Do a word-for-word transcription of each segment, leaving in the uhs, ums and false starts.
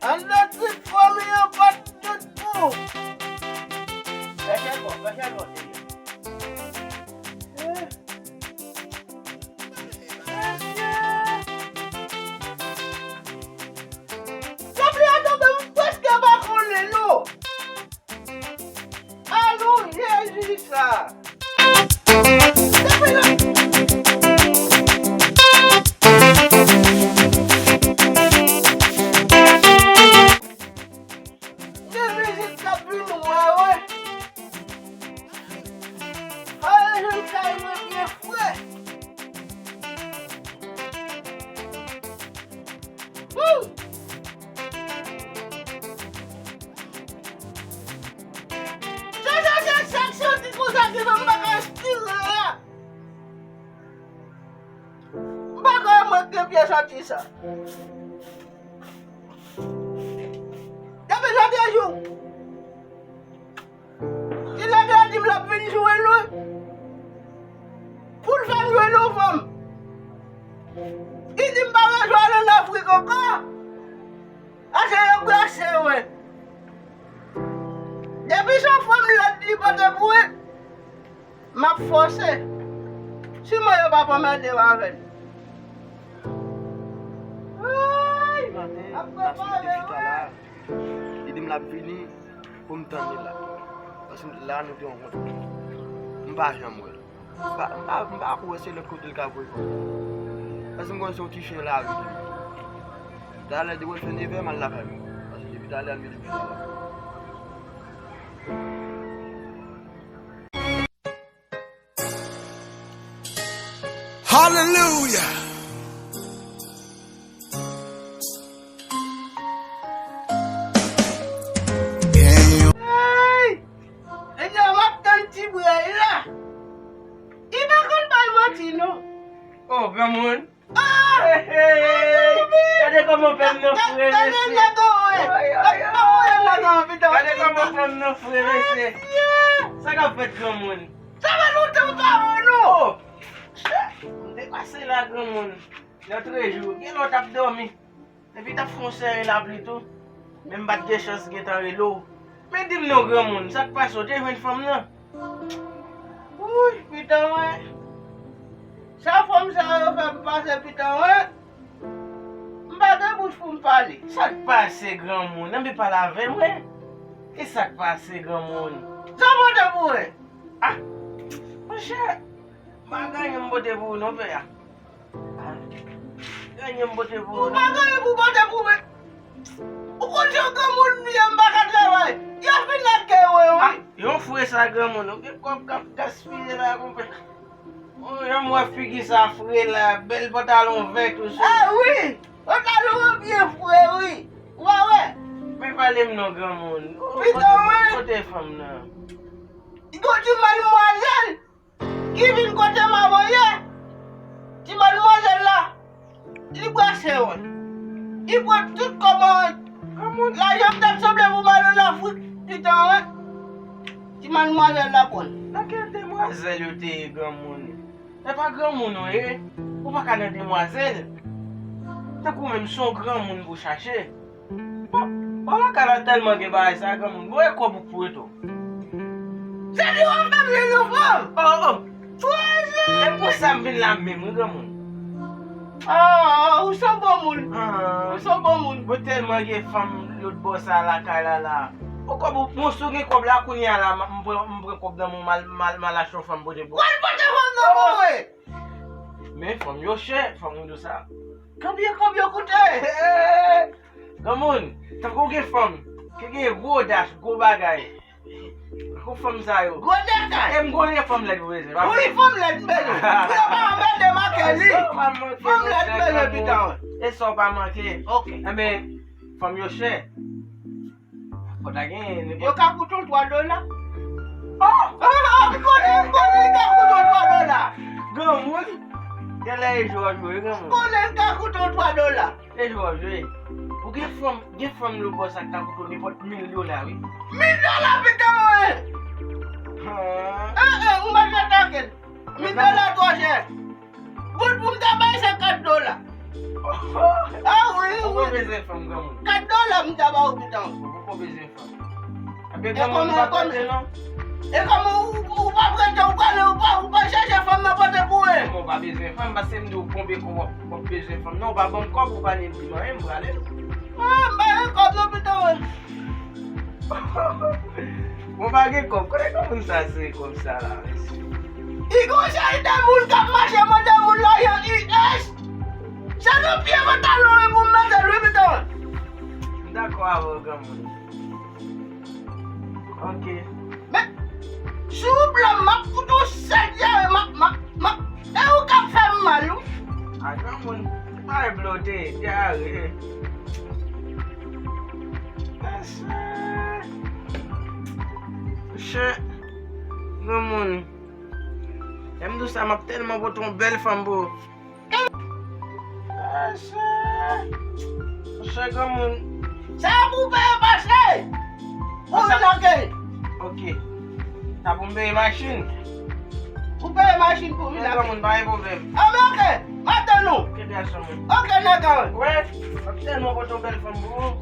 Ann nan trip fanmi an pa t tout pou. Fè chèlbò, fè chèlbò, Senyè. Lapli a tonbe, m prèske pa konnen non. Alò, Jezi sa. Gen vizit k ap vin, wè, wè. Al jwenn kay mwen byen fre. Wouy! Sa, sa, sa, sa k santi konsa ki fè m pa ka respire la. M pa kwè mwen k gen pye santi sa. Depi jodi a jou, ti nèg la di m l ap vin jwe lwen pou l fè m jwenn yon fanm. Li di m pa bezwen al ann Afrik ankò. Ase yo brase mwen. Depi se yon fanm lòt li pote pou mwen, m ap fòse. Siman yo p ap anmède m avè l. Ay! Maten, m ap prepare, wi. Li di m l ap vini pou m tann li la. Paske la nou te rankontre. M pa janm wè l. M pa, m pa, m pa kwè se lòt kote l ka voye kò l. Paske m konnen se yon ti chen lari li ye. Talè depi l fè nevè, m al lakay mwen. Paske depi talè, l mete m sou la. Hallelujah. Hey! Ebyen, m ap tann ti bray la. Li pa konn bay manti, non. Oh, granmoun. Ah! Hey, hey! Gade kòman pè m nan fre mesye. Gade nèg an wè. Ay, ay, ay. Gade kòman pè m nan fre mesye. Sa k ap fèt, granmoun? Sa fè lontan m pa wè w, non. Oh! M te pase la, granmoun. Lòtrejou, gen lè w t ap dòmi. Epi t ap fè yon sere lapli tou. Men m pa t gen chans gentan rele w. Men di m non, granmoun, sa k pase, w te jwenn fanm nan? Wouy, pitan mwen. Sa fanm sa yo fè m pase, pitan mwen. M pa gen bouch pou m pale. Sa k pase, granmoun? Ann pale avè mwen. Ki sa k pase, granmoun? Sa w pote pou mwen? Ah, monchè, m pa gen anyen m pote pou ou non, pè a. Ah, gen anyen m pote pou ou non. Ou pa gen anyen pou pote pou mwen. Ou konn se yon granmoun m ye, m pa ka travay. Y ap fin lage mwen, wi. Ah, yon fre sa, granmoun. Ou gen kòb k ap gaspiye la, konpè. Oh, jan m wè figi sa fre la, bèl pantalon vè tou sou. Ah, wi. Pantalon an byen fre, wi. Ou pa wè? Men pale m non, granmoun. Pitan mwen. Kote fanm nan? Yon ti madmwazèl ki vin kote m avan yè. Ti madmwazèl la, li brase mwen. Li pran tout kòb mwen. Granmoun. Lajan m t ap sanble pou m al ann Afrik, pitan mwen. Ti madmwazèl la pran l. Nan kèl demwazèl yo te ye, granmoun? E pa granmoun ou ye, ou pa ka nan demwazèl. Tankou menm se yon granmoun pou chache. Bon, bon, lakay la tèlman gen bagay sa, granmoun. Bon, e kòb ou k pou rete w. Se li w ap fè m jwenn yon fanm. Oh, oh. Twa zan. E pou sa m vin la menm, wi, granmoun. Ah, ou se yon bon moun. Ah. Ou se yon bon moun. Bon, tèlman gen fanm lòt bò sa lakay la, la. Bon, kòb ou, bon, si w gen kòb la, kounye a la, m, m pran, m pran kòb nan men w, m al, m al, m al achte yon fanm pote pou ou. W al pote fanm nan pou mwen. Men fanm yo chè, fanm yo sa. Konbyen, konbyen yo koute? Granmoun, tankou gen fanm ki gen gwo dach, gwo bagay. Tankou fanm sa yo. Gwo dach. E m konnen fanm lèd ou bezwen, pa vre? Wi, fanm lèd m bezwen. Pou yo pa anmède m ak li. Fanm lèd m bezwen, pitan. E sa w pa manke. Ok. Enben, fanm yo chè. Fò ta genyen nenpòt. Yo ka koute w twa dola. Oh! Ah, ah, m konnen, m konnen l ka koute w twa dola. Granmoun, genlè e jwe w ap jwe, wi, granmoun. M konnen l ka koute w twa dola. E jwe w ap jwe. Ou gen fanm, gen fanm lobòs ak ta koute w nenpòt mil dola, wi. Mil dola pito mwen! Ah, ah, ou pa ka atake l. Mil dola twò chè. Bout pou m ta bay se kat dola. Ah wi, wi. Ou poko bezwen fanm, granmoun. Kat dola m ta ba ou pito. Ou poko bezwen fanm. Ebyen, granmoun, ou pa prete, non? E kòman ou, ou pa prete, ou prale, ou pa, ou pa chèche fanm nan pote pou ou? Ou pa bezwen fanm, paske m di w konbyen kòb w ap, w ap bezwen fanm nan, ou pa ban m kòb, ou pa ni di m anyen, m prale. Ah, m pa gen kòb non pito. Bon, pa gen kòb, kote granmoun sa tire kòb sa la, mesye? I gon seri de moun k ap mache mande moun lajan U S. Se nan pye pantalon wi pou m mete l wi pito. M dakò avè w, granmoun. Ok. Men, si w blan m ap fout ou sèt dyare, m ap, m ap, m ap, e ou k ap fè m mal, wi. A granmoun, se pa e blote, dyare. Mesye. Mesye. Granmoun. Lè m di w sa, m ap tèlman pote yon bèl fanm pou ou. Mesye. Mesye granmoun. Sa pou peye pase. Pou vin lage. Ok. Sa pou m peye machin. Pou peye machin pou vin lage. Granmoun, pa gen pwoblèm. Ah, men ok. M ap tann ou. Ok, gason mwen. Ok, nèg an. Wè, m ap tèlman pote yon bèl fanm pou ou.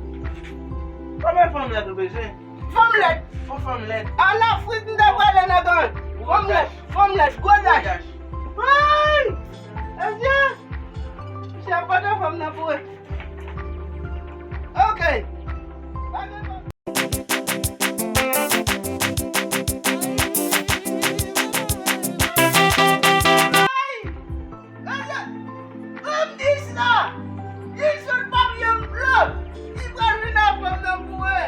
Konbyen fanm lèd ou bezwen? Fanm lèd. Yon fanm lèd. An Afrik, m ta prale nan gang. Fanm lèd. Fanm lèd. Gwo dach. Ay! Mesye! Mesye ap pote fanm nan pou ou. Ok. Ay! Gade, gade, m di sa! Li sot pa byen m blan! Li pral vin ak fanm nan boure!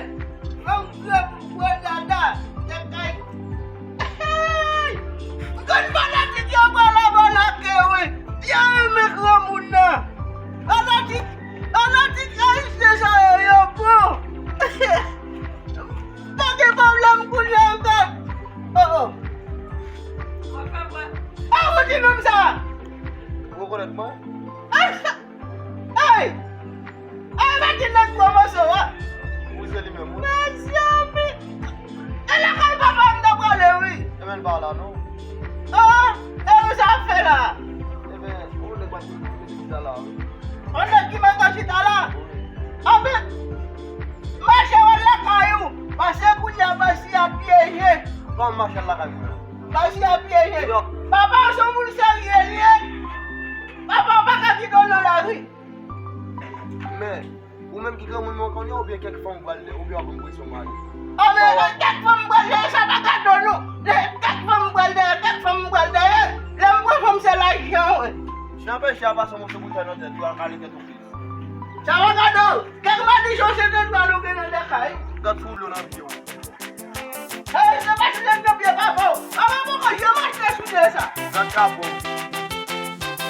Fanm gre pou boure dada! Tèt kay! Hey! M konn fanatik yo pral abònake wi! Byen renmen granmoun nan! Fanatik, fanatik ayisyen sa yo, yo bon! Pa gen pwoblèm kounye a ankò! Oh, oh! Ah, ou di nonm sa? Ou rekonèt mwen? Ay! Ay, mèt di nèg pwomosyon an. Wi, se li menm, wi. Mezanmi! E lakay papa m ta prale, wi. Ebyen, l pa la, non. Ah, e ou sa ap fè la? Ebyen, ou nèg pa ti la la. On nèg ki mèt chita la? Wi. Anben, mache w al lakay ou, paske kounye a basi a pyeje. Kòman mache al lakay mwen? Basi a pyeje. Papa w se yon moun serye li ye. Papa w pa ka kite w nan lari. Men, ou menm ki granmoun mwen konnen, oubyen kèk fanm pral dèyè, oubyen w ap pran presyon mari. Anben, kèk fanm pral dèyè, sa pa gade w non. Kèk fanm pral dèyè, kèk fanm pral dèyè. Lè m pran fanm, se lajan, wi. Jan pèche a pase yon moso boutèy nan tèt ou, al kale tèt ou. Sa va gade w. Kèk madichon se de dwa nou gen nan lakay. Gad sou dlo nan pye w. Hey, se pa sou dlo nan pye papa w. Papa poko janm achte soulye sa. Gad kapon.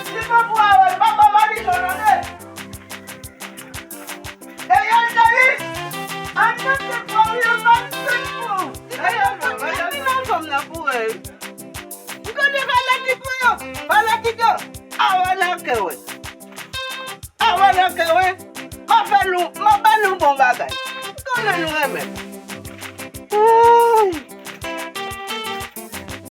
Si pa pou a wè, papa madichon tande. Ariel Davis, an nan se pwoblèm an nan pou. Ariel Davis, an nan fòm nan pou wè. M konn fanatik mwen yo. Fanatik yo. Avan nan kè wè. Avan nan kè wè. M ap fè nou, m ap ba nou bon bagay. M konnen nou renmen. Ooh.